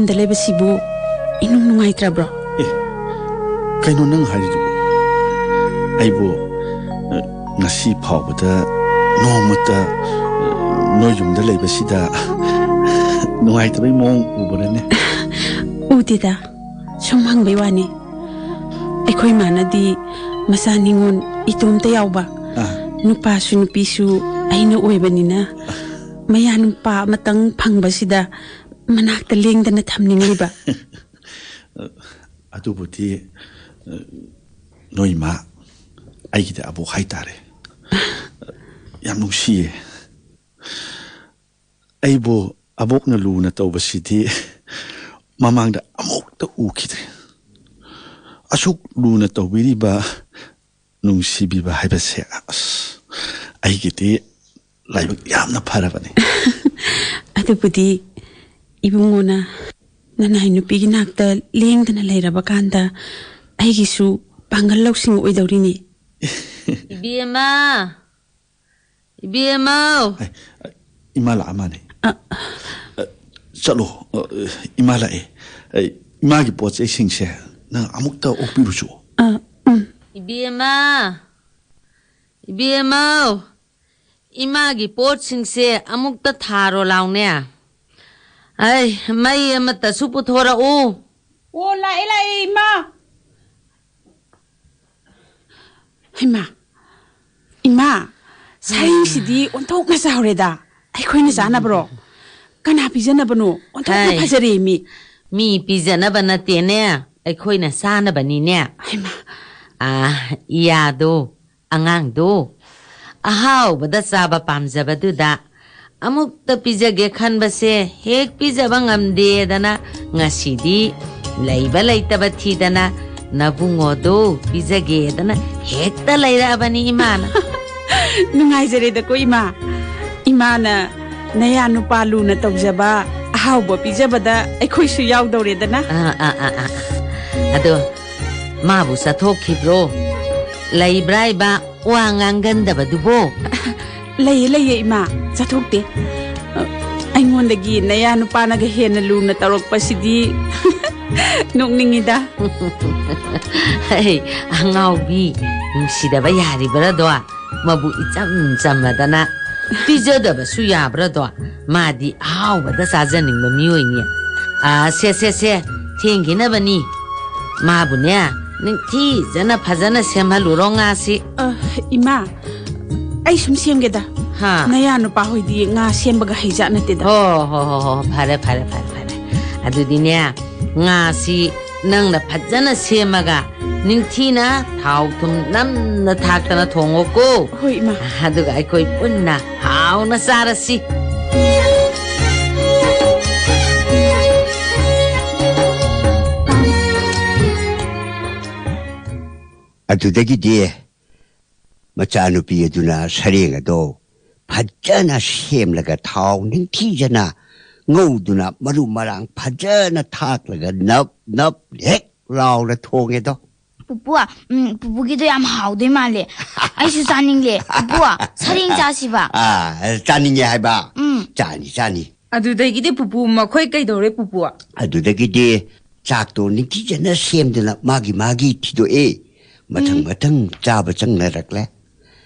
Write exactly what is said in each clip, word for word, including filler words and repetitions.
ꯌꯨꯝꯗ ꯂꯩꯕꯁꯤꯕꯨ ꯏꯅꯨꯡ ꯅꯨꯡꯉꯥꯏꯇ꯭ꯔꯕ꯭ꯔꯣ? ꯑꯦ, ꯀꯩꯅꯣ ꯅꯪ ꯍꯥꯏꯔꯤꯗꯨꯕꯨ? ꯑꯩꯕꯨ, ꯑ, ꯉꯁꯤ ꯐꯥꯎꯕꯗ ꯅꯣꯡꯃꯇ, ꯑ, ꯅꯣꯏ ꯌꯨꯝꯗ ꯂꯩꯕꯁꯤꯗ ꯅꯨꯡꯉꯥꯏꯇꯕꯩ ꯃꯑꯣꯡ ꯎꯕ꯭ꯔꯅꯦ? ꯎꯗꯦꯗ, ꯁꯨꯝ ꯍꯪꯕꯩ ꯋꯥꯅꯤ꯫ ꯑꯩꯈꯣꯏ ꯃꯥꯅꯗꯤ ꯃꯆꯥ ꯅꯤꯉꯣꯜ ꯏꯇꯣꯝꯇ ꯌꯥꯎꯕ, ꯑꯥ꯫ ꯅꯨꯄꯥꯁꯨ ꯅꯨꯄꯤꯁꯨ ꯑꯩꯅ ꯑꯣꯏꯕꯅꯤꯅ, ꯃꯌꯥ ꯅꯨꯄꯥ ꯑꯃꯇꯪ ꯐꯪꯕꯁꯤꯗ ꯃꯅꯥꯛꯇ ꯂꯦꯡꯗꯅ ꯊꯝꯅꯤꯡꯂꯤꯕ꯫ ꯑꯗꯨꯕꯨꯗꯤ, ꯑ, ꯅꯣꯏ ꯏꯃꯥ, ꯑꯩꯒꯤꯗꯤ ꯑꯕꯣꯛ ꯍꯥꯏꯇꯥꯔꯦ꯫ ꯌꯥꯝ ꯅꯨꯡꯁꯤꯌꯦ꯫ ꯑꯩꯕꯨ ꯑꯕꯣꯛꯅ ꯂꯨꯅ ꯇꯧꯕꯁꯤꯗꯤ ꯃꯃꯥꯡꯗ ꯑꯃꯨꯛꯇ ꯎꯈꯤꯗ꯭ꯔꯤ꯫ ꯑꯁꯨꯛ ꯂꯨꯅ ꯇꯧꯕꯤꯔꯤꯕ, ꯅꯨꯡꯁꯤꯕꯤꯕ ꯍꯥꯏꯕꯁꯦ, ꯑꯁ, ꯑꯩꯒꯤꯗꯤ ꯂꯥꯏꯕꯛ ꯌꯥꯝꯅ ꯐꯔꯕꯅꯤ꯫ ꯑꯗꯨꯕꯨꯗꯤ ꯏꯕꯨꯡꯉꯣꯅ ꯅꯅꯥꯏ ꯅꯨꯄꯤꯒꯤ ꯅꯥꯛꯇ ꯂꯦꯡꯗꯅ ꯂꯩꯔꯕ ꯀꯥꯟꯗ ꯑꯩꯒꯤꯁꯨ ꯄꯥꯡꯒꯜ ꯂꯧꯁꯤꯡ ꯑꯣꯏꯗꯧꯔꯤꯅꯤ꯫ ꯏꯕꯦꯝꯃ! ꯏꯕꯦꯝꯃꯧ! ꯑꯦ, ꯏꯃꯥ ꯂꯥꯛꯑ ꯃꯥꯅꯦ꯫ ꯑ꯫ ꯑ, ꯆꯠꯂꯣ꯫ ꯑ, ꯏꯃꯥ ꯂꯥꯛꯑꯦ꯫ ꯑꯩ, ꯏꯃꯥꯒꯤ ꯄꯣꯠ ꯆꯩꯁꯤꯡꯁꯦ ꯅꯪ ꯑꯃꯨꯛꯇ ꯑꯣꯛꯄꯤꯔꯨꯆꯣ꯫ ꯑ, ꯎꯝ꯫ ꯏꯕꯦꯝꯃ! ꯏꯕꯦꯝꯃꯧ! ꯏꯃꯥꯒꯤ ꯄꯣꯠꯁꯤꯡꯁꯦ ꯑꯃꯨꯛꯇ ꯊꯥꯔꯣ ꯂꯥꯎꯅꯦ꯫ ꯑꯩ, ꯃꯩ ꯑꯃꯠꯇꯁꯨ ꯄꯨꯊꯣꯔꯛꯎ꯫ ꯑꯣ, ꯂꯥꯛꯑꯦ, ꯂꯥꯛꯑꯦ, ꯏꯃꯥ꯫ ꯍꯩꯃꯥ, ꯏꯃꯥ, ꯁꯥꯔꯦꯡꯁꯤꯗꯤ ꯑꯣꯟꯊꯣꯛꯅ ꯆꯥꯎꯔꯦꯗ꯫ ꯑꯩꯈꯣꯏꯅ ꯆꯥꯅꯕ꯭ꯔꯣ? ꯀꯅꯥ ꯄꯤꯖꯅꯕꯅꯣ? ꯑꯣꯟꯊꯣꯛꯅ ꯍꯩ꯫ ꯐꯖꯔꯦ ꯃꯤ꯫ ꯃꯤ ꯄꯤꯖꯅꯕ ꯅꯠꯇꯦꯅꯦ, ꯑꯩꯈꯣꯏꯅ ꯆꯥꯅꯕꯅꯤꯅꯦ꯫ ꯍꯩꯃꯥ꯫ ꯑꯥ, ꯏꯌꯥꯗꯣ, ꯑꯉꯥꯡꯗꯣ, ꯑꯍꯥꯎꯕꯗ ꯆꯥꯕ ꯄꯥꯝꯖꯕꯗꯨꯗ ꯑꯃꯨꯛꯇ ꯄꯤꯖꯒꯦ ꯈꯟꯕꯁꯦ ꯍꯦꯛ ꯄꯤꯖꯕ ꯉꯝꯗꯦꯗꯅ ꯉꯁꯤꯗꯤ ꯂꯩꯕ ꯂꯩꯇꯕ ꯊꯤꯗꯅ ꯅꯕꯨꯡꯉꯣꯗꯣ ꯄꯤꯖꯒꯦꯗꯅ ꯍꯦꯛꯇ ꯂꯩꯔꯛꯑꯕꯅꯤ ꯏꯃꯥꯅ꯫ ꯅꯨꯡꯉꯥꯏꯖꯔꯦꯗꯀꯣ ꯏꯃꯥ꯫ ꯏꯃꯥꯅ ꯅꯌꯥ ꯅꯨꯄꯥ ꯂꯨꯅ ꯇꯧꯖꯕ, ꯑꯍꯥꯎꯕ ꯄꯤꯖꯕꯗ ꯑꯩꯈꯣꯏꯁꯨ ꯌꯥꯎꯗꯧꯔꯦꯗꯅ꯫ ꯑꯥ, ꯑꯥ, ꯑꯥ, ꯑꯥ꯫ ꯑꯗꯣ ꯃꯥꯕꯨ ꯆꯠꯊꯣꯛꯈꯤꯕ꯭ꯔꯣ? ꯂꯩꯕ꯭ꯔꯥ ꯏꯕ ꯋꯥ ꯉꯥꯡꯒꯟꯗꯕꯗꯨꯕꯣ? ꯂꯩꯌꯦ, ꯂꯩꯌꯦ ꯏꯃꯥ, ꯆꯠꯊꯣꯛꯇꯦ꯫ ꯑ, ꯑꯩꯉꯣꯟꯗ ꯗꯒꯤ ꯅꯌꯥ ꯅꯨꯄꯥꯅꯒ ꯍꯦꯟꯅ ꯂꯨꯅ ꯇꯧꯔꯛꯄꯁꯤꯗꯤ ꯅꯣꯛꯅꯤꯡꯉꯤꯗ꯫ ꯍꯩ, ꯑꯉꯥꯎꯕꯤ, ꯅꯨꯡꯁꯤꯗꯕ ꯌꯥꯔꯤꯕ꯭ꯔꯥꯗꯣ? ꯃꯕꯨ ꯏꯆꯝ ꯆꯝꯃꯗꯅ ꯄꯤꯖꯗꯕꯁꯨ ꯌꯥꯕ꯭ꯔꯥꯗꯣ? ꯃꯥꯗꯤ ꯑꯍꯥꯎꯕꯗ ꯆꯥꯖꯅꯤꯡꯕ ꯃꯤꯑꯣꯏꯅꯤ꯫ ꯑꯥ, ꯁꯦ, ꯁꯦ, ꯁꯦ, ꯊꯦꯡꯈꯤꯅꯕꯅꯤ꯫ ꯃꯥꯕꯨꯅꯦ, ꯅꯤꯡꯊꯤꯖꯅ ꯐꯖꯅ ꯁꯦꯝꯍꯜꯂꯨꯔꯣ ꯉꯥꯁꯤ꯫ ꯑ, ꯏꯃꯥ, ꯑꯩ ꯁꯨꯝ ꯁꯦꯝꯒꯦꯗ꯫ ꯍꯥ? ꯅꯌꯥ ꯅꯨꯄꯥ ꯍꯣꯏꯗꯤ ꯉꯥ ꯁꯦꯝꯕꯒ ꯍꯩꯖꯥꯠ ꯅꯠꯇꯦꯗ꯫ ꯍꯣ, ꯍꯣ, ꯍꯣ, ꯍꯣ, ꯐꯔꯦ, ꯐꯔꯦ, ꯐꯔꯦ, ꯐꯔꯦ꯫ ꯑꯗꯨꯗꯤꯅꯦ, ꯉꯥꯁꯤ ꯅꯪꯅ ꯐꯖꯅ ꯁꯦꯝꯃꯒ ꯅꯤꯡꯊꯤꯅ ꯊꯥꯎ ꯊꯨꯝ ꯅꯝꯅ ꯊꯥꯛꯇꯅ ꯊꯣꯡꯉꯣꯀꯣ꯫ ꯍꯣꯏ, ꯏꯃꯥ꯫ ꯑꯗꯨꯒ ꯑꯩꯈꯣꯏ ꯄꯨꯟꯅ ꯍꯥꯎꯅ ꯆꯥꯔꯁꯤ꯫ ꯑꯗꯨꯗꯒꯤꯗꯤ ꯃꯆꯥꯅꯨꯄꯤ ꯑꯗꯨꯅ ꯁꯔꯦꯡ ꯑꯗꯣ ꯐꯖꯅ ꯁꯦꯝꯂꯒ ꯊꯥꯎ ꯅꯤꯡꯊꯤꯖꯅ ꯉꯧꯗꯨꯅ ꯃꯔꯨ ꯃꯔꯥꯡ ꯐꯖꯅ ꯊꯥꯛꯂꯒ ꯅꯞ ꯅꯞ ꯍꯦꯛ ꯂꯥꯎꯅ ꯊꯣꯡꯉꯦꯗꯣ꯫ ꯄꯨꯄꯨ, ꯎꯝ, ꯄꯨꯄꯨꯒꯤꯗꯣ ꯌꯥꯝ ꯍꯥꯎꯗꯣꯏ ꯃꯥꯜꯂꯦ꯫ ꯑꯩꯁꯨ ꯆꯥꯅꯤꯡꯂꯦ꯫ ꯄꯨꯄꯨ, ꯁꯔꯦꯡ ꯆꯥꯁꯤꯕ꯫ ꯑꯥ, ꯆꯥꯅꯤꯡꯉꯦ ꯍꯥꯏꯕ? ꯎꯝ꯫ ꯆꯥꯅꯤ, ꯆꯥꯅꯤ꯫ ꯑꯗꯨꯗꯒꯤꯗꯤ ꯄꯨꯄꯨ, ꯃꯈꯣꯏ ꯀꯩꯗꯧꯔꯦ ꯄꯨꯄꯨ? ꯑꯗꯨꯗꯒꯤꯗꯤ ꯆꯥꯛꯇꯣ ꯅꯤꯡꯊꯤꯖꯅ ꯁꯦꯝꯗꯨꯅ ꯃꯥꯒꯤ ꯃꯥꯒꯤ ꯊꯤꯗꯣꯛꯑꯦ꯫ ꯃꯊꯪ ꯎꯝ꯫ ꯃꯊꯪ ꯆꯥꯕ ꯆꯪꯅꯔꯛꯂꯦ꯫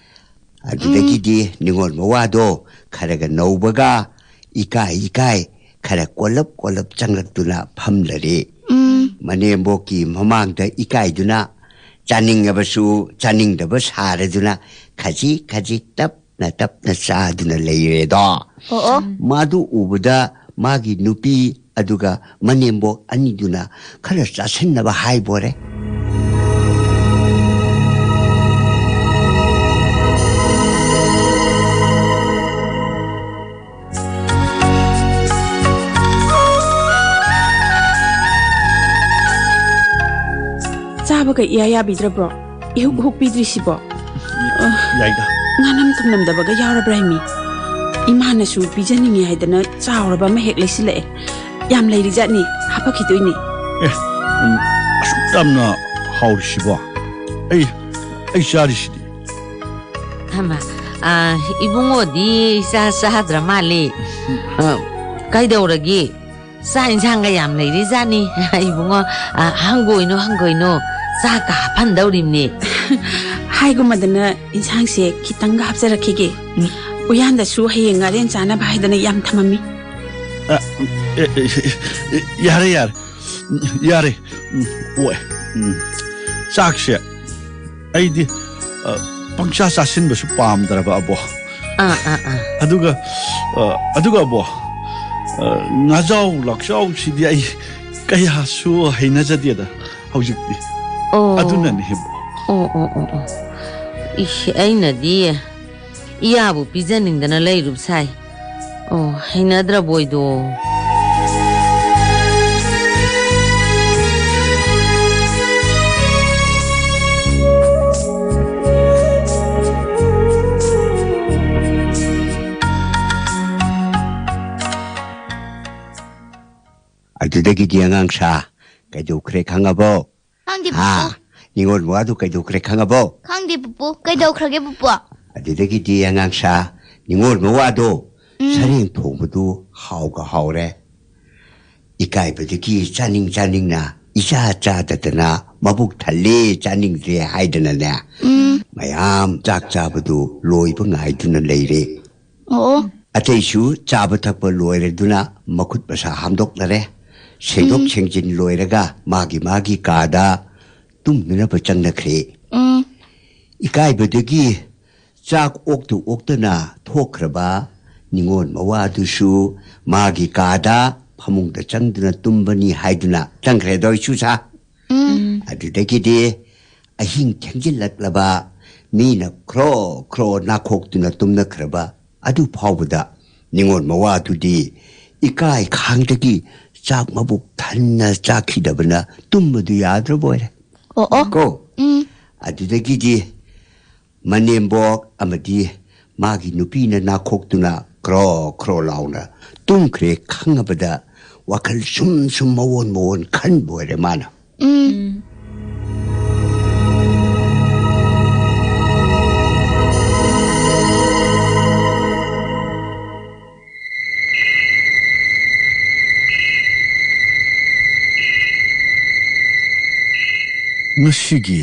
ꯑꯗꯨꯗꯒꯤꯗꯤ ꯎꯝ꯫ ꯅꯤꯉꯣꯜ ꯃꯋꯥꯗꯣ ꯈꯔꯒ ꯅꯧꯕꯒ ꯏꯀꯥꯏ ꯏꯀꯥꯏ ꯈꯔ ꯀꯣꯜꯂꯞ ꯀꯣꯜꯂꯞ ꯆꯪꯂꯛꯇꯨꯅ ꯐꯝꯂꯔꯦ꯫ ꯎꯝ꯫ ꯃꯅꯦꯝꯕꯣꯛꯀꯤ ꯃꯃꯥꯡꯗ ꯏꯀꯥꯏꯗꯨꯅ ꯆꯥꯅꯤꯡꯉꯕꯁꯨ ꯆꯥꯅꯤꯡꯗꯕ ꯁꯥꯔꯗꯨꯅ ꯈꯖꯤꯛ ꯈꯖꯤꯛ ꯇꯞꯅ ꯇꯞꯅ ꯆꯥꯗꯨꯅ ꯂꯩꯔꯦꯗꯣ꯫ ꯑꯣ, ꯑꯣ꯫ ꯃꯥꯗꯨ ꯎꯕꯗ ꯃꯥꯒꯤ ꯅꯨꯄꯤ ꯑꯗꯨꯒ ꯃꯅꯦꯝꯕꯣꯛ ꯑꯅꯤꯗꯨꯅ ꯈꯔ ꯆꯥꯁꯤꯟꯅꯕ ꯍꯥꯏꯕꯣꯔꯦ꯫ ꯆꯥꯕꯒ ꯏꯌꯥ ꯌꯥꯕꯤꯗ꯭ꯔꯕ꯭ꯔꯣ? ꯏꯍꯨꯛ ꯍꯨꯛ ꯄꯤꯗ꯭ꯔꯤꯁꯤꯕꯣ? ꯌꯥꯏꯗ꯫ ꯉꯥꯅꯝ ꯊꯨꯝꯂꯝꯗꯕꯒ ꯌꯥꯎꯔꯕ꯭ꯔꯥ ꯍꯥꯏꯃꯤ? ꯏꯃꯥꯅꯁꯨ ꯄꯤꯖꯅꯤꯡꯉꯤ ꯍꯥꯏꯗꯅ ꯆꯥꯎꯔꯕ ꯑꯃ ꯍꯦꯛ ꯂꯩꯁꯤꯜꯂꯛꯑꯦ꯫ ꯌꯥꯝ ꯂꯩꯔꯤꯖꯥꯠꯅꯤ, ꯍꯥꯞꯄꯛꯈꯤꯗꯣꯏꯅꯤ꯫ ꯑꯦ, ꯎꯝ, ꯑꯁꯨꯛ ꯌꯥꯝꯅ ꯍꯥꯎꯔꯤꯁꯤꯕꯣ? ꯑꯩ, ꯑꯩ ꯆꯥꯔꯤꯁꯤꯗꯤ꯫ ꯍꯩꯃꯥ, ꯑꯥ, ꯏꯕꯨꯡꯉꯣꯗꯤ ꯆꯥ ꯆꯥꯗ꯭ꯔ ꯃꯥꯜꯂꯦ꯫ ꯑꯥ, ꯀꯩꯗꯧꯔꯒꯦ? ꯆꯥꯛ ꯏꯟꯁꯥꯡꯒ ꯌꯥꯝ ꯂꯩꯔꯤꯖꯥꯠꯅꯤ꯫ ꯏꯕꯨꯡꯉꯣ, ꯑ, ꯍꯪꯒꯣꯏꯅꯨ, ꯍꯪꯒꯣꯏꯅꯨ꯫ ꯆꯥꯛꯀ ꯍꯥꯞꯐꯟꯗꯧꯔꯤꯕꯅꯤ꯫ ꯍꯥꯏꯒꯨꯝꯃꯗꯅ ꯏꯟꯁꯥꯡꯁꯦ ꯈꯤꯇꯪꯒ ꯍꯥꯞꯆꯔꯛꯈꯤꯒꯦ꯫ ꯎꯝ꯫ ꯎꯌꯥꯟꯗꯁꯨ ꯍꯌꯦꯡ ꯉꯥꯔꯦꯟ ꯆꯥꯅꯕ ꯍꯥꯏꯗꯅ ꯌꯥꯝ ꯊꯝꯃꯝꯃꯤ꯫ ꯑ, ꯎꯝ, ꯑꯦ, ꯑꯦ, ꯑꯦ, ꯑꯦ, ꯌꯥꯔꯦ, ꯌꯥꯔꯦ꯫ ꯎꯝ, ꯌꯥꯔꯦ꯫ ꯎꯝ, ꯑꯣꯏ꯫ ꯎꯝ꯫ ꯆꯥꯛꯁꯦ ꯑꯩꯗꯤ, ꯑ, ꯄꯪꯆꯥ ꯆꯥꯁꯤꯟꯕꯁꯨ ꯄꯥꯝꯗ꯭ꯔꯕ, ꯑꯕꯣ꯫ ꯑꯥ, ꯑꯥ, ꯑꯥ꯫ ꯑꯗꯨꯒ, ꯑ, ꯑꯗꯨꯒ, ꯑꯕꯣ, ꯑ, ꯉꯥꯖꯥꯎ ꯂꯥꯛꯆꯥꯎꯁꯤꯗꯤ ꯑꯩ ꯀꯌꯥꯁꯨ ꯍꯩꯅꯖꯗꯦꯗ ꯍꯧꯖꯤꯛꯇꯤ꯫ ꯑꯣ꯫ ꯑꯗꯨꯅꯅꯦ, ꯑꯕꯣ꯫ ꯑꯣ, ꯑꯣ, ꯑꯣ, ꯑꯣ꯫ ꯏꯁ, ꯑꯩꯅꯗꯤ ꯏꯌꯥꯕꯨ ꯄꯤꯖꯅꯤꯡꯗꯅ ꯂꯩꯔꯨꯕ ꯁꯥꯏ꯫ ꯑꯣ, ꯍꯩꯅꯗ꯭ꯔꯕꯣꯏꯗꯣ? ꯑꯗꯨꯗꯒꯤꯗꯤ ꯑꯉꯥꯡ ꯁꯥ ꯀꯩꯗꯧꯈ꯭ꯔꯦ ꯈꯪꯉꯕꯣ? ꯈꯪꯗꯦ, ꯍꯥ? ꯄꯨꯄꯨ꯫ ꯅꯤꯉꯣꯜ ꯃꯋꯥꯗꯨ ꯀꯩꯗꯧꯈ꯭ꯔꯦ ꯈꯪꯉꯕꯣ? ꯈꯪꯗꯦ, ꯄꯨꯄꯨ꯫ ꯀꯩꯗꯧꯈ꯭ꯔꯒꯦ, ꯄꯨꯄꯨ? ꯑꯗꯨꯗꯒꯤꯗꯤ ꯑꯉꯥꯡꯁꯥ, ꯅꯤꯉꯣꯜ ꯃꯋꯥꯗꯣ ꯎꯝ꯫ ꯁꯔꯦꯡ ꯊꯣꯡꯕꯗꯨ ꯍꯥꯎꯒ ꯍꯥꯎꯔꯦ꯫ ꯏꯀꯥꯏꯕꯗꯒꯤ ꯆꯥꯅꯤꯡ ꯆꯥꯅꯤꯡꯅ ꯏꯆꯥ ꯆꯥꯗꯗꯅ ꯃꯕꯨꯛ ꯊꯜꯂꯦ, ꯆꯥꯅꯤꯡꯗ꯭ꯔꯦ ꯍꯥꯏꯗꯅꯅꯦ, ꯎꯝ꯫ ꯃꯌꯥꯝ ꯆꯥꯛ ꯆꯥꯕꯗꯨ ꯂꯣꯏꯕ ꯉꯥꯏꯗꯨꯅ ꯂꯩꯔꯦ꯫ ꯑꯣ꯫ ꯑꯇꯩꯁꯨ ꯆꯥꯕ ꯊꯛꯄ ꯂꯣꯏꯔꯗꯨꯅ ꯃꯈꯨꯠ ꯃꯁꯥ ꯍꯥꯝꯗꯣꯛꯅꯔꯦ꯫ ꯁꯦꯡꯗꯣꯛ ꯎꯝ꯫ ꯁꯦꯡꯖꯤꯟ ꯂꯣꯏꯔꯒ ꯃꯥꯒꯤ ꯃꯥꯒꯤ ꯀꯥꯗ ꯇꯨꯝꯅꯅꯕ ꯆꯪꯅꯈ꯭ꯔꯦ꯫ ꯎꯝ꯫ ꯏꯀꯥꯏꯕꯗꯒꯤ ꯆꯥꯛ ꯑꯣꯛꯇ ꯑꯣꯛꯇꯅ ꯊꯣꯛꯈ꯭ꯔꯕ ꯅꯤꯉꯣꯜ ꯃꯋꯥꯗꯨꯁꯨ ꯃꯥꯒꯤ ꯀꯥꯗ ꯐꯃꯨꯡꯗ ꯆꯪꯗꯨꯅ ꯇꯨꯝꯕꯅꯤ ꯍꯥꯏꯗꯨꯅ ꯆꯪꯈ꯭ꯔꯦꯗꯣ, ꯏꯁꯨꯁꯥ꯫ ꯎꯝ꯫ ꯑꯗꯨꯗꯒꯤꯗꯤ ꯑꯍꯤꯡ ꯊꯦꯡꯖꯤꯜꯂꯛꯂꯕ, ꯃꯤꯅ ꯈ꯭ꯔꯣ ꯈ꯭ꯔꯣ ꯅꯥꯈꯣꯛꯇꯨꯅ ꯇꯨꯝꯅꯈ꯭ꯔꯕ ꯑꯗꯨ ꯐꯥꯎꯕꯗ ꯅꯤꯉꯣꯜ ꯃꯋꯥꯗꯨꯗꯤ ꯏꯀꯥꯏ ꯈꯥꯡꯗꯒꯤ ꯆꯥꯛ ꯃꯕꯨꯛ ꯊꯟꯅ ꯆꯥꯈꯤꯗꯕꯅ ꯇꯨꯝꯕꯗꯨ ꯌꯥꯗ꯭ꯔꯕ ꯑꯣꯏꯔꯦ꯫ ꯑꯣ, ꯑꯣ꯫ ꯀꯣ? ꯎꯝ꯫ ꯑꯗꯨꯗꯒꯤꯗꯤ ꯃꯅꯦꯝꯕꯣꯛ ꯑꯃꯗꯤ ꯃꯥꯒꯤ ꯅꯨꯄꯤꯅ ꯅꯥꯈꯣꯛꯇꯨꯅ ꯈ꯭ꯔꯣ ꯈ꯭ꯔꯣ ꯂꯥꯎꯅ ꯇꯨꯝꯈ꯭ꯔꯦ ꯈꯪꯉꯕꯗ ꯋꯥꯈꯜ ꯁꯨꯝ ꯁꯨꯝ ꯃꯑꯣꯟ ꯃꯑꯣꯟ ꯈꯟꯕ ꯑꯣꯏꯔꯦ ꯃꯥꯅ꯫ ꯎꯝ꯫ ꯉꯁꯤꯒꯤ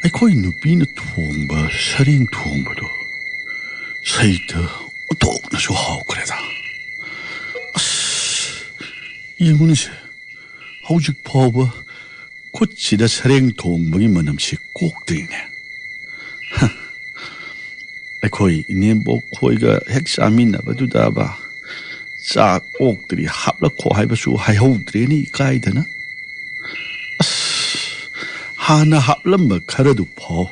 ꯑꯩꯈꯣꯏ ꯅꯨꯄꯤꯅ ꯊꯣꯡꯕ ꯁꯔꯦꯡ ꯊꯣꯡꯕꯗꯣ ꯁꯩꯇ ꯑꯣꯟꯊꯣꯛꯅꯁꯨ ꯍꯥꯎꯈ꯭ꯔꯦꯗ꯫ ꯑꯁ, ꯌꯦꯡꯉꯨꯅꯦꯁꯦ, ꯍꯧꯖꯤꯛ ꯐꯥꯎꯕ ꯈꯨꯠꯁꯤꯗ ꯁꯔꯦꯡ ꯊꯣꯡꯕꯒꯤ ꯃꯅꯝꯁꯤ ꯀꯣꯛꯇ꯭ꯔꯤꯅꯦ꯫ ꯍ, ꯑꯩꯈꯣꯏ ꯏꯅꯦꯝꯕꯣꯛ ꯈꯣꯏꯒ ꯍꯦꯛ ꯆꯥꯃꯤꯟꯅꯕꯗꯨꯗꯕ, "ꯆꯥꯛ ꯑꯣꯛꯇ꯭ꯔꯤ, ꯍꯥꯞꯂꯛꯈꯣ" ꯍꯥꯏꯕꯁꯨ ꯍꯥꯏꯍꯧꯗ꯭ꯔꯦꯅꯦ, ꯏꯀꯥꯏꯗꯅ꯫ ꯑꯁ, ꯍꯥꯟꯅ ꯍꯥꯞꯂꯝꯕ ꯈꯔꯗꯨ ꯐꯥꯎ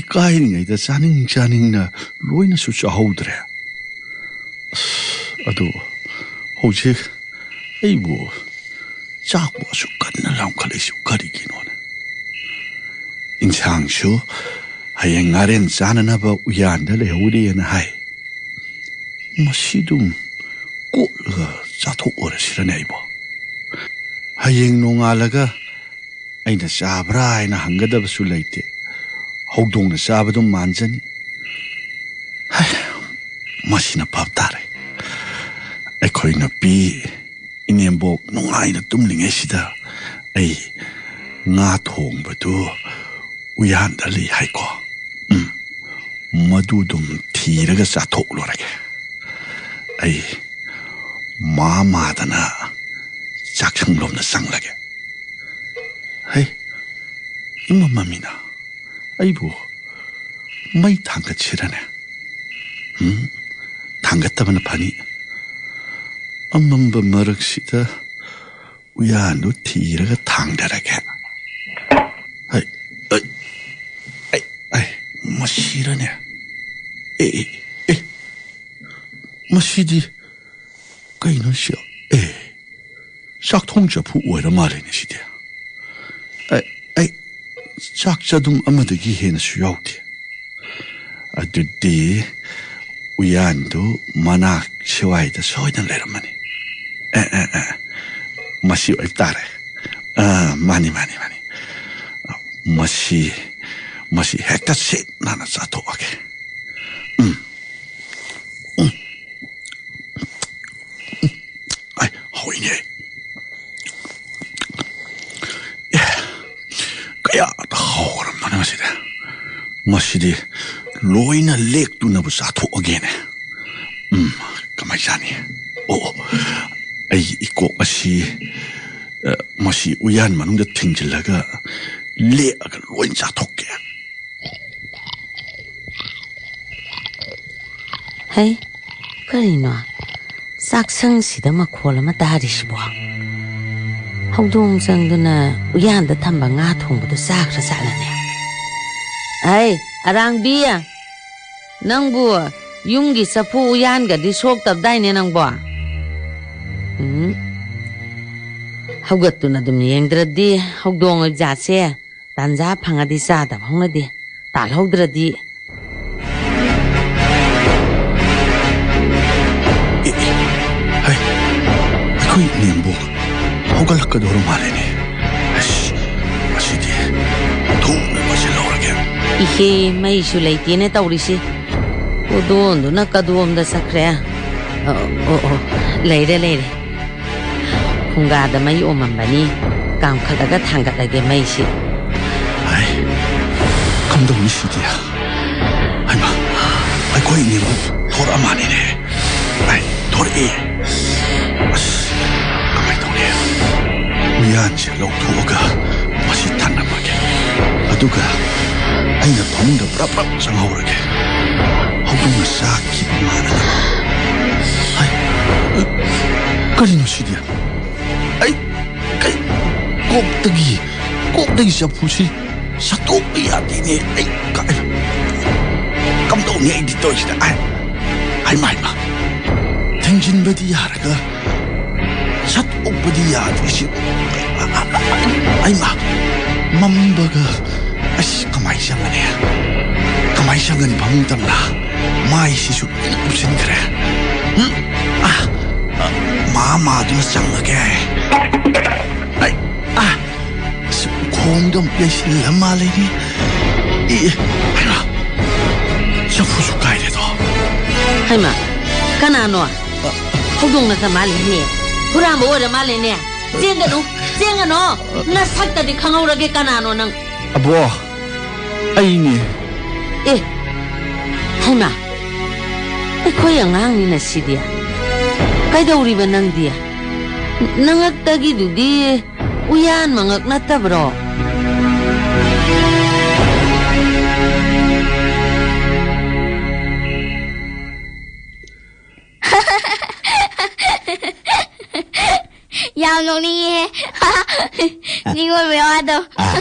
ꯏꯀꯥꯏꯔꯤꯉꯩꯗ ꯆꯥꯅꯤꯡ ꯆꯥꯅꯤꯡꯅ ꯂꯣꯏꯅꯁꯨ ꯆꯥꯍꯧꯗ꯭ꯔꯦ꯫ ꯑꯁ, ꯑꯗꯨ ꯍꯧꯖꯤꯛ ꯑꯩꯕꯨ ꯆꯥꯛꯄꯨ ꯑꯁꯨꯛ ꯀꯟꯅ ꯂꯥꯝꯈꯠꯂꯛꯏꯁꯤꯕꯨ ꯀꯔꯤꯒꯤꯅꯣꯅꯦ? ꯏꯟꯁꯥꯡꯁꯨ ꯍꯌꯦꯡ ꯉꯥꯔꯦꯟ ꯆꯥꯅꯅꯕ ꯎꯌꯥꯟꯗ ꯂꯩꯍꯧꯔꯤꯑꯅ ꯍꯥꯏ꯫ ꯃꯁꯤꯗꯨꯝ ꯀꯣꯠꯂꯒ ꯆꯥꯊꯣꯛꯎꯔꯁꯤꯔꯅꯦ ꯑꯩꯕꯣ? ꯍꯌꯦꯡ ꯅꯣꯡꯉꯥꯜꯂꯒ ꯑꯩꯅ ꯆꯥꯕ꯭ꯔꯥ ꯍꯥꯏꯅ ꯍꯪꯒꯗꯕꯁꯨ ꯂꯩꯇꯦ꯫ ꯍꯧꯗꯣꯡꯅ ꯆꯥꯕꯗꯨꯝ ꯃꯥꯟꯖꯅꯤ꯫ ꯍꯥꯏ, ꯃꯁꯤꯅ ꯐꯕ ꯇꯥꯔꯦ꯫ ꯑꯩꯈꯣꯏ ꯅꯨꯄꯤ ꯏꯅꯦꯝꯕꯣꯛ ꯅꯨꯡꯉꯥꯏꯅ ꯇꯨꯝꯂꯤꯉꯩꯁꯤꯗ ꯑꯩ ꯉꯥ ꯊꯣꯡꯕꯗꯨ ꯎꯌꯥꯟꯗ ꯂꯩ ꯍꯥꯏꯀꯣ꯫ ꯎꯝ, ꯃꯗꯨꯗꯨꯝ ꯊꯤꯔꯒ ꯆꯥꯊꯣꯛꯂꯨꯔꯒꯦ꯫ ꯑꯩ ꯃꯥ ꯃꯥꯗꯅ ꯆꯥꯛꯁꯪꯂꯣꯝꯗ ꯆꯪꯂꯒꯦ꯫ ꯍꯩ, ꯏꯃꯝ ꯃꯝꯃꯤꯅ꯫ ꯑꯩꯕꯨ ꯃꯩ ꯊꯥꯡꯒꯠꯁꯤꯔꯅꯦ? ꯎꯝ, ꯊꯥꯡꯒꯠꯇꯕꯅ ꯐꯅꯤ꯫ ꯑꯃꯝꯕ ꯃꯔꯛꯁꯤꯗ ꯎꯌꯥꯟꯗꯨ ꯊꯤꯔꯒ ꯊꯥꯡꯗꯔꯒꯦ꯫ ꯍꯩ, ꯑꯩ, ꯑꯩ, ꯑꯩ, ꯃꯁꯤꯔꯅꯦ? ꯑꯦ, ꯑꯦ, ꯑꯦ, ꯃꯁꯤꯗꯤ ꯀꯩꯅꯣ ꯁꯤ? ꯑꯦ, ꯆꯥꯛꯊꯣꯡ ꯆꯐꯨ ꯑꯣꯏꯔ ꯃꯥꯜꯂꯦꯅꯦ ꯁꯤꯗꯤ꯫ ꯑꯩ, ꯑꯩ, ꯆꯥꯛ ꯆꯗꯨꯝ ꯑꯃꯗꯒꯤ ꯍꯦꯟꯅꯁꯨ ꯌꯥꯎꯗꯦ꯫ ꯑꯗꯨꯗꯤ ꯎꯌꯥꯟꯗꯨ ꯃꯅꯥꯛ ꯁꯤꯋꯥꯏꯗ ꯁꯣꯏꯗꯅ ꯂꯩꯔꯝꯃꯅꯤ꯫ ꯑꯦ, ꯑꯦ, ꯑꯦ, ꯃꯁꯤ ꯑꯣꯏꯕ ꯇꯥꯔꯦ꯫ ꯑꯥ, ꯃꯥꯅꯤ, ꯃꯥꯅꯤ, ꯃꯥꯅꯤ꯫ ꯃꯁꯤ, ꯃꯁꯤ ꯍꯦꯛꯇ ꯁꯤꯠ ꯅꯥꯟꯅ ꯆꯥꯊꯣꯛꯑꯒꯦ꯫ ꯎꯝ꯫ ꯎꯝ꯫ ꯎꯝ꯫ ꯑꯩ, ꯍꯥꯎꯏꯅꯦ꯫ ꯑꯦ, ꯃꯁꯤꯗꯤ ꯂꯣꯏꯅ ꯂꯦꯛꯇꯨꯅꯕꯨ ꯆꯥꯊꯣꯛꯑꯒꯦꯅꯦ꯫ ꯎꯝ, ꯀꯃꯥꯏ ꯆꯥꯅꯤ? ꯑꯣ, ꯑꯩꯒꯤ ꯏꯀꯣꯛ ꯑꯁꯤ, ꯑ, ꯃꯁꯤ ꯎꯌꯥꯟ ꯃꯅꯨꯡꯗ ꯊꯤꯡꯖꯤꯜꯂꯒ ꯂꯦꯛꯑꯒ ꯂꯣꯏ ꯆꯥꯊꯣꯛꯀꯦ꯫ ꯍꯩ, ꯀꯔꯤꯅꯣ? ꯆꯥꯛꯁꯪꯁꯤꯗ ꯃꯈꯣꯜ ꯑꯃ ꯇꯥꯔꯤꯁꯤꯕꯣ? ꯍꯧꯗꯣꯡ ꯆꯪꯗꯨꯅ ꯎꯌꯥꯟꯗ ꯊꯝꯕ ꯉꯥ ꯊꯣꯡꯕꯗꯨ ꯆꯥꯈ꯭ꯔ ꯖꯥꯠꯂꯅꯦ? ꯑꯩ, ꯑꯔꯥꯡꯕꯤ, ꯅꯪꯕꯨ ꯌꯨꯝꯒꯤ ꯆꯐꯨ ꯎꯌꯥꯟꯒꯗꯤ ꯁꯣꯛꯇꯕꯗꯥꯏꯅꯦ ꯅꯪꯕꯣ? ꯎꯝ꯫ ꯍꯧꯒꯠꯇꯨꯅ ꯑꯗꯨꯝ ꯌꯦꯡꯗ꯭ꯔꯗꯤ ꯍꯧꯗꯣꯡ ꯑꯣꯏꯕ ꯖꯥꯠꯁꯦ ꯇꯥꯟꯖꯥ ꯐꯪꯉꯗꯤ ꯆꯥꯗꯕ ꯍꯧꯅꯗꯦ꯫ ꯇꯥꯜꯍꯧꯗ꯭ꯔꯗꯤ꯫ ꯑꯦ, ꯑꯦ, ꯍꯩ, ꯑꯩꯈꯣꯏ ꯏꯅꯦꯝꯕꯣꯛ ꯍꯧꯒꯠꯂꯛꯀꯗꯧꯔ ꯃꯥꯜꯂꯦꯅꯦ꯫ ꯑꯁ, ꯃꯁꯤꯗꯤ ꯊꯨꯅ ꯂꯣꯏꯁꯤꯜꯍꯧꯔꯒꯦ꯫ ꯏꯍꯦ, ꯃꯩꯁꯨ ꯂꯩꯇꯦꯅꯦ ꯇꯧꯔꯤꯁꯤ꯫ ꯀꯣꯗꯣꯟꯗꯨꯅ ꯀꯗꯣꯝꯗ ꯆꯠꯈ꯭ꯔꯦ? ꯑꯣ, ꯑꯣ, ꯑꯣ, ꯂꯩꯔꯦ, ꯂꯩꯔꯦ꯫ ꯐꯨꯡꯒꯥꯗ ꯃꯩ ꯑꯣꯝꯃꯝꯕꯅꯤ꯫ ꯀꯥꯝꯈꯠꯂꯒ ꯊꯥꯡꯒꯠꯂꯒꯦ ꯃꯩꯁꯤ꯫ ꯍꯥꯏ, ꯀꯝꯗꯧꯅꯤ ꯁꯤꯗꯤ? ꯍꯩꯃꯥ, ꯑꯩꯈꯣꯏ ꯏꯅꯦꯕꯨ ꯊꯣꯔꯛꯑ ꯃꯥꯜꯂꯦꯅꯦ꯫ ꯍꯥꯏ, ꯊꯣꯔꯛꯑꯦ꯫ ꯑꯁ, ꯀꯃꯥꯏ ꯇꯧꯅꯤ? ꯎꯌꯥꯟꯁꯦ ꯂꯧꯊꯣꯛꯑꯒ ꯃꯁꯤ ꯊꯝꯂꯝꯃꯒꯦ꯫ ꯑꯗꯨꯒ ꯑꯩꯅ ꯐꯃꯨꯡꯗ ꯄ꯭ꯔꯞ ꯄ꯭ꯔꯞ ꯆꯪꯍꯧꯔꯒꯦ꯫ ꯍꯧꯗꯣꯡꯅ ꯆꯥꯈꯤꯕ ꯃꯥꯅ꯫ ꯍꯥꯏ, ꯀꯔꯤꯅꯣ ꯁꯤꯗꯤ? ꯑꯩ, ꯀꯩ, ꯀꯣꯛꯇꯒꯤ, ꯀꯣꯛꯇꯒꯤ ꯆꯐꯨꯁꯤ ꯁꯠꯇꯣꯛꯄ ꯌꯥꯗꯦꯅꯦ꯫ ꯑꯩ ꯀꯥꯏ, ꯀꯝꯗꯧꯅꯤ ꯑꯩꯗꯤ ꯇꯧꯔꯤꯁꯤꯗ? ꯑꯩ, ꯍꯩꯃꯥ, ꯍꯩꯃꯥ, ꯊꯤꯡꯖꯤꯟꯕꯗꯤ ꯌꯥꯔꯒ ꯁꯠꯇꯣꯛꯄꯗꯤ ꯌꯥꯗ꯭ꯔꯤꯁꯤꯕꯨ? ꯍꯩꯃꯥ, ꯃꯝꯕꯒ, ꯑꯁ, ꯀꯃꯥꯏ ꯆꯪꯒꯅꯤ? ꯀꯃꯥꯏ ꯆꯪꯒꯅꯤ ꯐꯃꯨꯡ ꯇꯝꯅ? ꯃꯥꯏꯁꯤꯁꯨ ꯂꯣꯏꯅ ꯀꯨꯞꯁꯤꯟꯈ꯭ꯔꯦ꯫ ꯎꯝ? ꯑ, ꯑ, ꯃꯥ ꯃꯥꯗꯨꯅ ꯆꯪꯉꯒꯦ꯫ ꯑꯩ, ꯑ, ꯑꯁ, ꯈꯣꯡꯗ ꯑꯃꯨꯛ ꯌꯩꯁꯤꯜꯂ ꯃꯥꯜꯂꯦꯅꯦ꯫ ꯑꯦ, ꯍꯩꯃꯥ, ꯆꯐꯨꯁꯨ ꯀꯥꯏꯔꯦꯗꯣ꯫ ꯍꯩꯃꯥ, ꯀꯅꯥꯅꯣ? ꯍꯧꯗꯣꯡ ꯅꯠꯇ ꯃꯥꯜꯂꯦꯅꯦ꯫ ꯍꯨꯔꯥꯟꯕ ꯑꯣꯏꯔ ꯃꯥꯜꯂꯦꯅꯦ꯫ ꯆꯦꯟꯒꯅꯨ, ꯆꯦꯟꯒꯅꯨ꯫ ꯅꯁꯛꯇꯗꯤ ꯈꯪꯍꯧꯔꯒꯦ ꯀꯅꯥꯅꯣ ꯅꯪ꯫ ꯑꯕꯣ, ꯑꯩꯅꯦ꯫ ꯑꯦ, ꯍꯩꯃꯥ, ꯑꯩꯈꯣꯏ ꯑꯉꯥꯡꯅꯤꯅ ꯁꯤꯗꯤ꯫ ꯀꯩꯗꯧꯔꯤꯕ ꯅꯪꯗꯤ? ꯅꯉꯛꯇꯒꯤꯗꯨꯗꯤ ꯎꯌꯥꯟ ꯃꯉꯛ ꯅꯠꯇꯕ꯭ꯔꯣ? ꯌꯥꯝ ꯅꯣꯛꯅꯤꯡꯉꯦ꯫ ꯅꯤꯡꯉꯣꯜ ꯃꯋꯥꯗꯣ꯫ ꯑꯥ,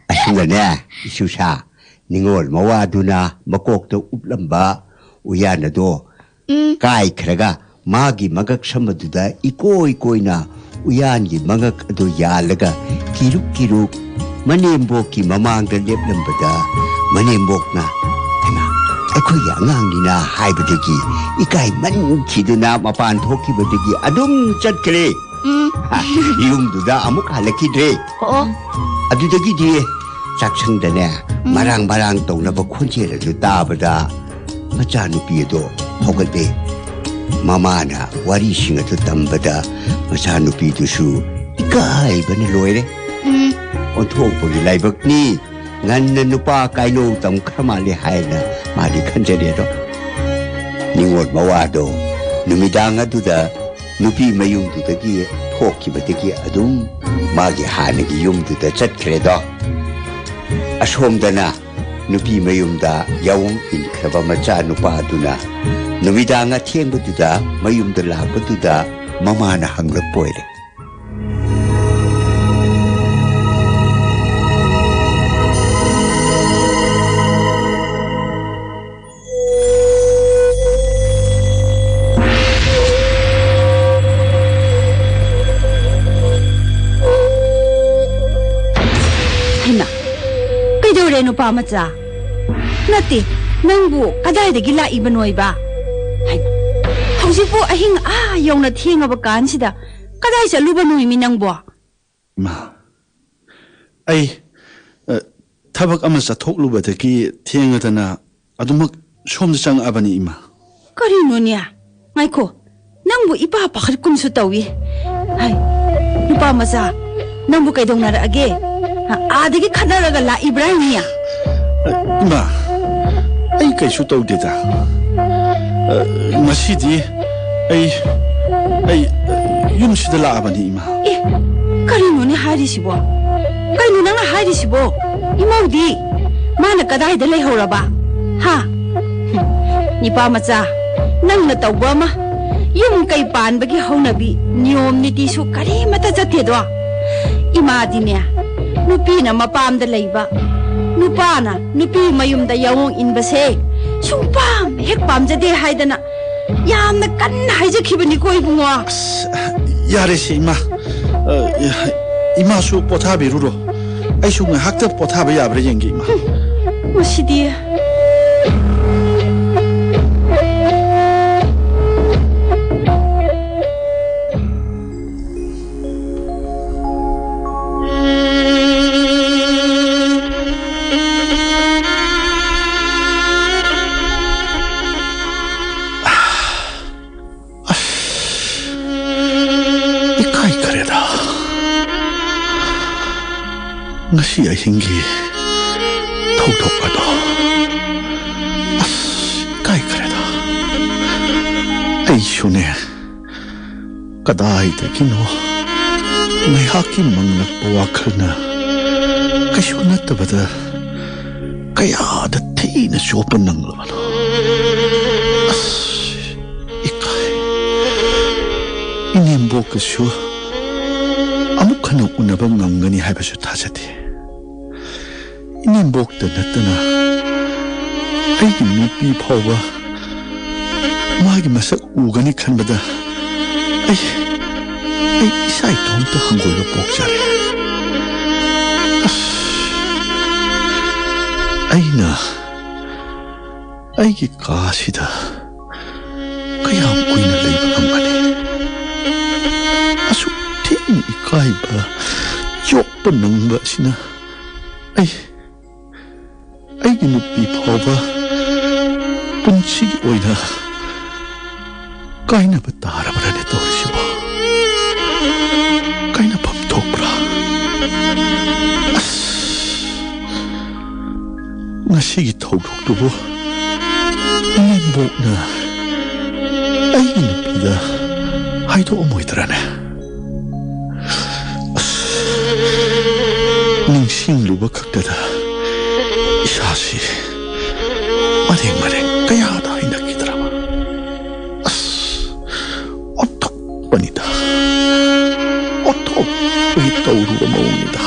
ꯑꯁꯤꯅꯅꯦ, ꯏꯁꯨꯁꯥ, ꯅꯤꯡꯉꯣꯜ ꯃꯋꯥꯗꯨꯅ ꯃꯀꯣꯛꯇ ꯎꯞꯂꯝꯕ ꯎꯌꯥꯟ ꯑꯗꯣ ꯎꯝ꯫ ꯀꯥꯏꯈ꯭ꯔꯒ ꯃꯥꯒꯤ ꯃꯉꯛ ꯁꯝ ꯑꯗꯨꯗ ꯏꯀꯣꯏ ꯀꯣꯏꯅ ꯎꯌꯥꯟꯒꯤ ꯃꯉꯛ ꯑꯗꯨ ꯌꯥꯜꯂꯒ ꯀꯤꯔꯨꯛ ꯀꯤꯔꯨꯛ ꯃꯅꯦꯝꯕꯣꯛꯀꯤ ꯃꯃꯥꯡꯗ ꯂꯦꯞꯂꯝꯕꯗ ꯃꯅꯦꯝꯕꯣꯛꯅ, "ꯍꯩꯃꯥ, ꯑꯩꯈꯣꯏꯒꯤ ꯑꯉꯥꯡꯅꯤꯅ" ꯍꯥꯏꯕꯗꯒꯤ ꯏꯀꯥꯏꯃꯟꯈꯤꯗꯨꯅ ꯃꯄꯥꯟ ꯊꯣꯛꯈꯤꯕꯗꯒꯤ ꯑꯗꯨꯝ ꯆꯠꯈ꯭ꯔꯦ꯫ ꯎꯝ꯫ ꯌꯨꯝꯗꯨꯗ ꯑꯃꯨꯛ ꯍꯜꯂꯛꯈꯤꯗ꯭ꯔꯦ꯫ ꯑꯣ꯫ ꯑꯗꯨꯗꯒꯤꯗꯤ ꯆꯥꯛꯁꯪꯗꯅꯦ, ꯎꯝ꯫ ꯃꯔꯥꯡ ꯃꯔꯥꯡ ꯇꯧꯅꯕ ꯈꯣꯟꯖꯦꯜ ꯑꯗꯨ ꯇꯥꯕꯗ ꯃꯆꯥꯅꯨꯄꯤ ꯑꯗꯣ ꯍꯧꯒꯠꯂꯦ꯫ ꯃꯃꯥꯅ ꯋꯥꯔꯤꯁꯤꯡ ꯑꯗꯨ ꯇꯝꯕꯗ ꯃꯆꯥꯅꯨꯄꯤꯗꯨꯁꯨ ꯏꯀꯥꯏꯕꯅ ꯂꯣꯏꯔꯦ꯫ ꯎꯝ꯫ "ꯑꯣꯟꯊꯣꯛꯄꯒꯤ ꯂꯥꯏꯕꯛꯅꯤ, ꯉꯟꯅ ꯅꯨꯄꯥ ꯀꯥꯏꯅꯧ ꯇꯝꯈ꯭ꯔ ꯃꯥꯜꯂꯦ" ꯍꯥꯏꯅ ꯃꯥꯗꯤ ꯈꯟꯖꯔꯦ꯫ ꯑꯗꯣ ꯅꯤꯉꯣꯜ ꯃꯋꯥꯗꯣ ꯅꯨꯃꯤꯗꯥꯡ ꯑꯗꯨꯗ ꯅꯨꯄꯤ ꯃꯌꯨꯝꯗꯨꯗꯒꯤ ꯊꯣꯛꯈꯤꯕꯗꯒꯤ ꯑꯗꯨꯝ ꯃꯥꯒꯤ ꯍꯥꯟꯅꯒꯤ ꯌꯨꯝꯗꯨꯗ ꯆꯠꯈ꯭ꯔꯦꯗꯣ꯫ ꯑꯁꯣꯝꯗꯅ ꯅꯨꯄꯤ ꯃꯌꯨꯝꯗ ꯌꯥꯑꯣꯡ ꯏꯟꯈ꯭ꯔꯕ ꯃꯆꯥ ꯅꯨꯄꯥꯗꯨꯅ ꯅꯨꯃꯤꯗꯥꯡ ꯑꯊꯦꯡꯕꯗꯨꯗ ꯃꯌꯨꯝꯗ ꯂꯥꯛꯄꯗꯨꯗ ꯃꯃꯥꯅ ꯍꯪꯂꯛꯄ ꯑꯣꯏꯔꯦ꯫ ꯍꯩꯃꯥ, ꯀꯩꯗꯧꯔꯦ ꯅꯨꯄꯥ ꯃꯆꯥ? ꯅꯠꯇꯦ, ꯅꯪꯕꯨ ꯀꯗꯥꯏꯗꯒꯤ ꯂꯥꯛꯏꯕꯅꯣꯏꯕ? ꯍꯩꯃꯥ, ꯍꯧꯖꯤꯛꯄꯨ ꯑꯍꯤꯡ ꯑꯥ ꯌꯧꯅ ꯊꯦꯡꯉꯕ ꯀꯥꯟꯁꯤꯗ ꯀꯗꯥꯏ ꯆꯠꯂꯨꯕꯅꯣꯏꯃꯤ ꯅꯪꯕꯣ? ꯏꯃꯥ, ꯑꯩ, ꯑ, ꯊꯕꯛ ꯑꯃ ꯆꯠꯊꯣꯛꯂꯨꯕꯗꯒꯤ ꯊꯦꯡꯉꯗꯅ ꯑꯗꯨꯃꯛ ꯁꯣꯝꯗ ꯆꯪꯉꯛꯑꯕꯅꯤ, ꯏꯃꯥ꯫ ꯀꯔꯤꯅꯣꯅꯦ? ꯉꯥꯏꯈꯣ, ꯅꯪꯕꯨ ꯏꯄꯥ ꯄꯥꯈꯠꯀꯨꯝꯁꯨ ꯇꯧꯏ꯫ ꯍꯥꯏ, ꯅꯨꯄꯥ ꯃꯆꯥ, ꯅꯪꯕꯨ ꯀꯩꯗꯧꯅꯔꯛꯑꯒꯦ? ꯑ, ꯑꯥꯗꯒꯤ ꯈꯠꯅꯔꯒ ꯂꯥꯛꯏꯕ꯭ꯔꯥ ꯍꯥꯏꯅꯦ? ꯑ, ꯏꯃꯥ, ꯑꯩ ꯀꯩꯁꯨ ꯇꯧꯗꯦꯗ꯫ ꯑ, ꯉꯁꯤꯗꯤ ꯑꯩ, ꯑꯩ, ꯑ, ꯌꯨꯝꯁꯤꯗ ꯂꯥꯛꯑꯕꯅꯤ, ꯏꯃꯥ꯫ ꯑꯦ, ꯀꯔꯤꯅꯣꯅꯦ ꯍꯥꯏꯔꯤꯁꯤꯕꯣ? ꯀꯩꯅꯣ ꯅꯪꯅ ꯍꯥꯏꯔꯤꯁꯤꯕꯣ? ꯏꯃꯧꯗꯤ? ꯃꯥꯅ ꯀꯗꯥꯏꯗ ꯂꯩꯍꯧꯔꯕ? ꯍꯥ? ꯍꯨꯝ, ꯅꯤꯄꯥ ꯃꯆꯥ, ꯅꯪꯅ ꯇꯧꯕ ꯑꯃ, ꯌꯨꯝ ꯀꯩ ꯄꯥꯟꯕꯒꯤ ꯍꯧꯅꯕꯤ, ꯅꯤꯌꯣꯝ ꯅꯤꯇꯤꯁꯨ ꯀꯔꯤꯃꯠꯇ ꯆꯠꯇꯦꯗꯣ꯫ ꯏꯃꯥꯗꯤꯅꯦ, ꯅꯨꯄꯤꯅ ꯃꯄꯥꯝꯗ ꯂꯩꯕ, ꯅꯨꯄꯥꯅ ꯅꯨꯄꯤ ꯃꯌꯨꯝꯗ ꯌꯥꯑꯣꯡ ꯏꯟꯕꯁꯦ ꯁꯨꯡꯄꯥꯝ ꯍꯦꯛ ꯄꯥꯝꯖꯗꯦ ꯍꯥꯏꯗꯅ ꯌꯥꯝꯅ ꯀꯟꯅ ꯍꯥꯏꯖꯈꯤꯕꯅꯤꯀꯣ, ꯏꯕꯨꯡꯉꯣ꯫ ꯑꯁ, ꯌꯥꯔꯦꯁꯦ, ꯏꯃꯥ꯫ ꯑ, ꯏꯃꯥꯁꯨ ꯄꯣꯊꯥꯕꯤꯔꯨꯔꯣ꯫ ꯑꯩꯁꯨ ꯉꯥꯏꯍꯥꯛꯇ ꯄꯣꯊꯥꯕ ꯌꯥꯕ꯭ꯔꯥ ꯌꯦꯡꯒꯦ, ꯏꯃꯥ꯫ ꯃꯁꯤꯗꯤ꯫ ꯑꯁ, ꯏꯀꯥꯏꯈꯔꯦꯗ꯫ ꯉꯁꯤ ꯑꯍꯤꯡꯒꯤ ꯊꯧꯗꯣꯛ ꯑꯗꯣ꯫ ꯑꯁ, ꯏꯀꯥꯏꯈꯔꯦꯗ꯫ ꯑꯩꯁꯨꯅꯦ, ꯀꯗꯥꯏꯗꯒꯤꯅꯣ ꯉꯥꯏꯍꯥꯛꯀꯤ ꯃꯪꯂꯛꯄ ꯋꯥꯈꯜꯅ ꯀꯩꯁꯨ ꯅꯠꯇꯕꯗ ꯀꯌꯥꯗ ꯊꯤꯅ ꯆꯣꯞꯄ ꯅꯪꯂꯕꯅꯣ꯫ ꯑꯁ, ꯏꯀꯥꯏ꯫ ꯏꯅꯦꯝꯕꯣꯛꯀꯁꯨ ꯑꯃꯨꯛ ꯍꯟꯅ ꯎꯅꯕ ꯉꯝꯒꯅꯤ ꯍꯥꯏꯕꯁꯨ ꯊꯥꯖꯗꯦ꯫ ꯏꯅꯦꯝꯕꯣꯛꯇ ꯅꯠꯇꯅ ꯑꯩꯒꯤ ꯅꯨꯄꯤ ꯐꯥꯎꯕ ꯃꯥꯒꯤ ꯃꯁꯛ ꯎꯒꯅꯤ ꯈꯟꯕꯗ ꯑꯩ, ꯑꯩ ꯏꯁꯥ ꯏꯇꯣꯝꯇ ꯍꯪꯒꯣꯏꯕ ꯄꯣꯛꯆꯔꯦ꯫ ꯑꯁ, ꯑꯩꯅ ꯑꯩꯒꯤ ꯀꯥꯁꯤꯗ ꯀꯌꯥꯝ ꯀꯨꯏꯅ ꯂꯩꯕ ꯉꯝꯒꯅꯤ? ꯑꯁꯨꯛ ꯊꯤꯅ ꯏꯀꯥꯏꯕ ꯌꯣꯛꯄ ꯅꯪꯕ ꯑꯁꯤꯅ ꯑꯩ, ꯑꯩꯒꯤ ꯅꯨꯄꯤ ꯐꯥꯎꯕ ꯄꯨꯟꯁꯤꯒꯤ ꯑꯣꯏꯅ ꯀꯥꯏꯅꯕ ꯇꯥꯔꯕ꯭ꯔꯅꯦ ꯇꯧꯔꯤꯁꯤꯕꯣ? ꯀꯥꯏꯅꯐꯝ ꯊꯣꯛꯄ꯭ꯔꯥ? ꯑꯁ, ꯉꯁꯤꯒꯤ ꯊꯧꯗꯣꯛꯇꯨꯕꯨ ꯕꯣꯛꯅ ꯑꯩꯒꯤ ꯅꯨꯄꯤꯗ ꯍꯥꯏꯗꯣꯛꯑꯝꯃꯣꯏꯗ꯭ꯔꯅꯦ? ꯑꯁ, ꯅꯤꯡꯁꯤꯡꯂꯨꯕ ꯈꯛꯇꯗ ꯏꯁꯥꯁꯤ ꯃꯔꯦꯡ ꯃꯔꯦꯡ ꯀꯌꯥꯗ ꯍꯩꯅꯈꯤꯗ꯭ꯔꯕ꯫ ꯑꯁ, ꯑꯣꯟꯊꯣꯛꯄꯅꯤꯗ, ꯑꯣꯟꯊꯣꯛꯄꯒꯤ ꯇꯧꯔꯨꯕ ꯃꯑꯣꯡꯅꯤꯗ꯫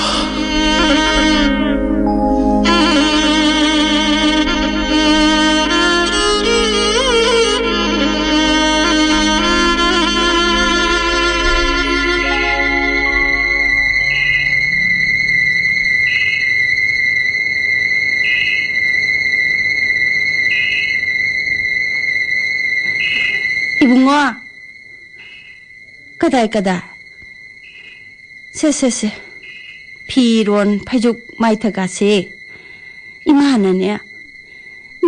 ꯏꯕꯨꯡꯉꯣ, ꯀꯗꯥꯏ, ꯀꯗꯥꯏ? ꯁꯦ, ꯁꯦ, ꯁꯦ꯫ ꯐꯤꯔꯣꯟ, ꯐꯩꯖꯨꯞ, ꯃꯥꯏꯊꯛꯀꯥꯁꯦ ꯏꯃꯥꯅꯅꯦ,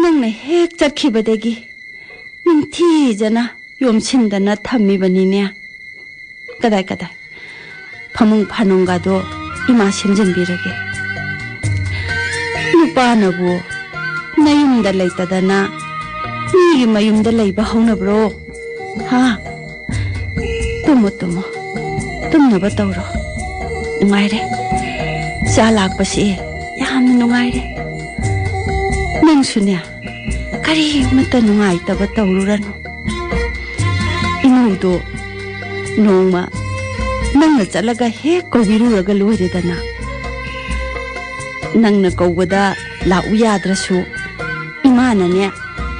ꯅꯪꯅ ꯍꯦꯛ ꯆꯠꯈꯤꯕꯗꯒꯤ ꯅꯤꯡꯊꯤꯖꯅ ꯌꯣꯝꯁꯤꯟꯗꯅ ꯊꯝꯃꯤꯕꯅꯤꯅꯦ꯫ ꯀꯗꯥꯏ, ꯀꯗꯥꯏ? ꯐꯃꯨꯡ ꯐꯥꯅꯨꯡꯒꯗꯣ ꯏꯃꯥ ꯁꯦꯝꯖꯤꯟꯕꯤꯔꯒꯦ꯫ ꯅꯨꯄꯥꯅꯕꯨ ꯅꯌꯨꯝꯗ ꯂꯩꯇꯗꯅ ꯃꯤꯒꯤ ꯃꯌꯨꯝꯗ ꯂꯩꯕ ꯍꯧꯅꯕ꯭ꯔꯣ? ꯍꯥ? ꯇꯨꯝꯃꯣ, ꯇꯨꯝꯃꯣ꯫ ꯇꯨꯝꯅꯕ ꯇꯧꯔꯣ꯫ ꯅꯨꯡꯉꯥꯏꯔꯦ꯫ ꯆꯥ ꯂꯥꯛꯄꯁꯦ ꯌꯥꯝꯅ ꯅꯨꯡꯉꯥꯏꯔꯦ꯫ ꯅꯪꯁꯨꯅꯦ, ꯀꯔꯤꯃꯠꯇ ꯅꯨꯡꯉꯥꯏꯇꯕ ꯇꯧꯔꯨꯔꯅꯨ꯫ ꯏꯃꯧꯗꯣ ꯅꯣꯡꯃ ꯅꯪꯅ ꯆꯠꯂꯒ ꯍꯦꯛ ꯀꯧꯕꯤꯔꯨꯔꯒ ꯂꯣꯏꯔꯦꯗꯅ꯫ ꯅꯪꯅ ꯀꯧꯕꯗ ꯂꯥꯛꯎ ꯌꯥꯗ꯭ꯔꯁꯨ, ꯏꯃꯥꯅꯅꯦ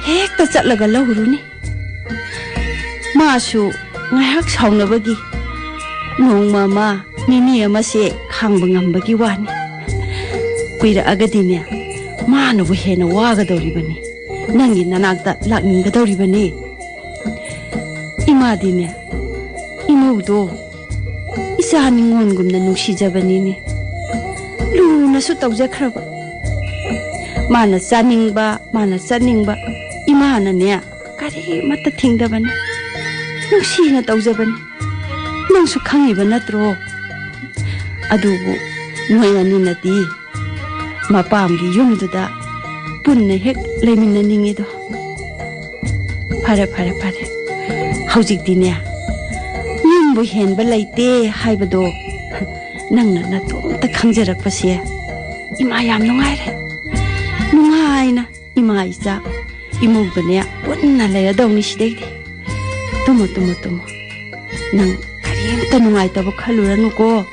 ꯍꯦꯛꯇ ꯆꯠꯂꯒ ꯂꯧꯔꯨꯅꯤ꯫ ꯃꯥꯁꯨ ꯉꯥꯏꯍꯥꯛ ꯁꯥꯎꯅꯕꯒꯤ ꯅꯣꯡꯃ ꯑꯃ, ꯅꯤꯅꯤ ꯑꯃꯁꯦ ꯈꯥꯡꯕ ꯉꯝꯕꯒꯤ ꯋꯥꯅꯤ꯫ ꯀꯨꯏꯔꯛꯑꯒꯗꯤꯅꯦ, ꯃꯥꯅꯕꯨ ꯍꯦꯟꯅ ꯋꯥꯒꯗꯧꯔꯤꯕꯅꯤ, ꯅꯪꯒꯤ ꯅꯅꯥꯛꯇ ꯂꯥꯛꯅꯤꯡꯒꯗꯧꯔꯤꯕꯅꯤ꯫ ꯏꯃꯥꯗꯤꯅꯦ, ꯏꯃꯧꯗꯣ ꯏꯆꯥ ꯅꯤꯉꯣꯟꯒꯨꯝꯅ ꯅꯨꯡꯁꯤꯖꯕꯅꯤꯅꯦ꯫ ꯂꯨꯅꯁꯨ ꯇꯧꯖꯈ꯭ꯔꯕ꯫ ꯃꯥꯅ ꯆꯥꯅꯤꯡꯕ, ꯃꯥꯅ ꯆꯠꯅꯤꯡꯕ, ꯏꯃꯥꯅꯅꯦ ꯀꯔꯤꯃꯠꯇ ꯊꯤꯡꯗꯕꯅꯤ꯫ ꯅꯨꯡꯁꯤꯅ ꯇꯧꯖꯕꯅꯤ꯫ ꯅꯪꯁꯨ ꯈꯪꯉꯤꯕ ꯅꯠꯇ꯭ꯔꯣ? ꯑꯗꯨꯕꯨ ꯅꯣꯏ ꯑꯅꯤꯅꯗꯤ ꯃꯄꯥꯝꯒꯤ ꯌꯨꯝꯗꯨꯗ ꯄꯨꯟꯅ ꯍꯦꯛ ꯂꯩꯃꯤꯟꯅꯅꯤꯡꯉꯤꯗꯣ꯫ ꯐꯔꯦ, ꯐꯔꯦ, ꯐꯔꯦ꯫ ꯍꯧꯖꯤꯛꯇꯤꯅꯦ, ꯌꯨꯝꯕꯨ ꯍꯦꯟꯕ ꯂꯩꯇꯦ ꯍꯥꯏꯕꯗꯣ ꯅꯪꯅ ꯅꯇꯣꯝꯇ ꯈꯪꯖꯔꯛꯄꯁꯦ ꯏꯃꯥ ꯌꯥꯝ ꯅꯨꯡꯉꯥꯏꯔꯦ꯫ ꯅꯨꯡꯉꯥꯏꯅ ꯏꯃꯥ ꯏꯆꯥ ꯏꯃꯨꯡꯗꯅꯦ ꯄꯨꯟꯅ ꯂꯩꯔꯗꯧꯅꯤ ꯁꯤꯗꯩꯗꯤ꯫ ꯇꯨꯝꯃꯣ, ꯇꯨꯝꯃꯣ, ꯇꯨꯝꯃꯣ꯫ ꯅꯪ ꯀꯔꯤꯝꯇ ꯅꯨꯡꯉꯥꯏꯇꯕ ꯈꯜꯂꯨꯔꯅꯨꯀꯣ꯫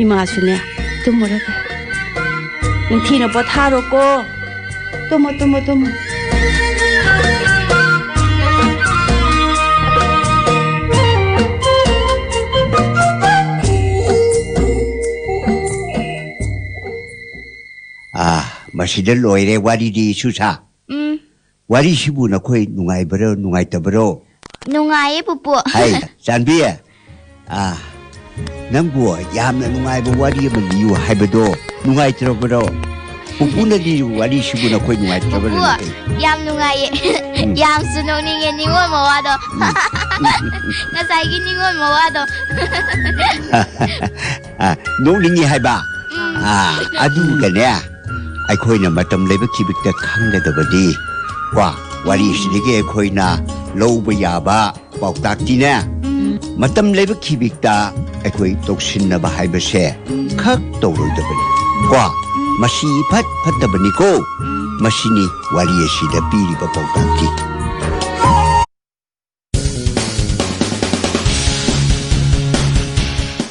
ꯏꯃꯥꯁꯨꯅꯦ, ꯇꯨꯝꯃꯨꯔꯒꯦ꯫ ꯅꯤꯡꯊꯤꯅ ꯄꯣꯊꯥꯔꯣꯀꯣ꯫ ꯇꯨꯝꯃꯣ, ꯇꯨꯝꯃꯣ, ꯇꯨꯝꯃꯣ꯫ ꯑꯥ, ꯃꯁꯤꯗ ꯂꯣꯏꯔꯦ ꯋꯥꯔꯤꯗꯤ, ꯁꯨꯁꯥ꯫ ꯎꯝ꯫ ꯋꯥꯔꯤꯁꯤꯕꯨ ꯅꯈꯣꯏ ꯅꯨꯡꯉꯥꯏꯕꯔꯣ, ꯅꯨꯡꯉꯥꯏꯇꯕꯔꯣ? ꯅꯨꯡꯉꯥꯏꯌꯦ, ꯄꯨꯄꯨ꯫ ꯍꯥꯏ, ꯆꯥꯟꯕꯤ꯫ ꯑꯥ, ꯅꯪꯕꯨ ꯌꯥꯝꯅ ꯅꯨꯡꯉꯥꯏꯕ ꯋꯥꯔꯤ ꯑꯃ ꯂꯤꯌꯨ ꯍꯥꯏꯕꯗꯣ ꯅꯨꯡꯉꯥꯏꯇ꯭ꯔꯕꯔꯣ? ꯄꯨꯄꯨꯅ ꯂꯤꯌꯨ ꯋꯥꯔꯤꯁꯤꯕꯨ ꯅꯈꯣꯏ ꯅꯨꯡꯉꯥꯏꯇ꯭ꯔꯕꯔꯣ? ꯄꯨꯄꯨ, ꯌꯥꯝ ꯅꯨꯡꯉꯥꯏꯌꯦ꯫ ꯎꯝ꯫ ꯌꯥꯝꯁꯨ ꯅꯣꯛꯅꯤꯡꯉꯦ ꯅꯤꯉꯣꯜ ꯃꯋꯥꯗꯣ꯫ ꯎꯝ꯫ ꯉꯁꯥꯏꯒꯤ ꯅꯤꯉꯣꯜ ꯃꯋꯥꯗꯣ꯫ ꯑꯥ, ꯅꯣꯛꯅꯤꯡꯉꯤ ꯍꯥꯏꯕ? ꯎꯝ꯫ ꯑꯥ, ꯑꯗꯨꯒꯅꯦ, ꯑꯩꯈꯣꯏꯅ ꯃꯇꯝ ꯂꯩꯕ ꯈꯤꯕꯤꯛꯇ ꯈꯪꯒꯗꯕꯗꯤ ꯀꯣ, ꯋꯥꯔꯤꯁꯤꯗꯒꯤ ꯑꯩꯈꯣꯏꯅ ꯂꯧꯕ ꯌꯥꯕ ꯄꯥꯎꯇꯥꯛꯇꯤꯅꯦ, ꯎꯝ꯫ ꯃꯇꯝ ꯂꯩꯕ ꯈꯤꯕꯤꯛꯇ ꯑꯩꯈꯣꯏ ꯇꯧꯁꯤꯟꯅꯕ ꯍꯥꯏꯕꯁꯦ ꯈꯛ ꯇꯧꯔꯣꯏꯗꯕꯅꯤ ꯀꯣ꯫ ꯃꯁꯤ ꯏꯐꯠ ꯐꯠꯇꯕꯅꯤꯀꯣ꯫ ꯃꯁꯤꯅꯤ ꯋꯥꯔꯤ ꯑꯁꯤꯗ ꯄꯤꯔꯤꯕ ꯄꯥꯎꯇꯥꯛꯇꯤ꯫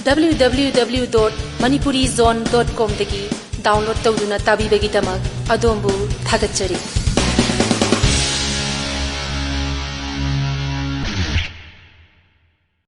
W W W dot manipuri zone dot com ꯗꯒꯤ download ꯇꯧꯗꯨꯅ ꯇꯥꯕꯤꯕꯒꯤꯗꯃꯛ ꯑꯗꯣꯝꯕꯨ ꯊꯥꯒꯠꯆꯔꯤ꯫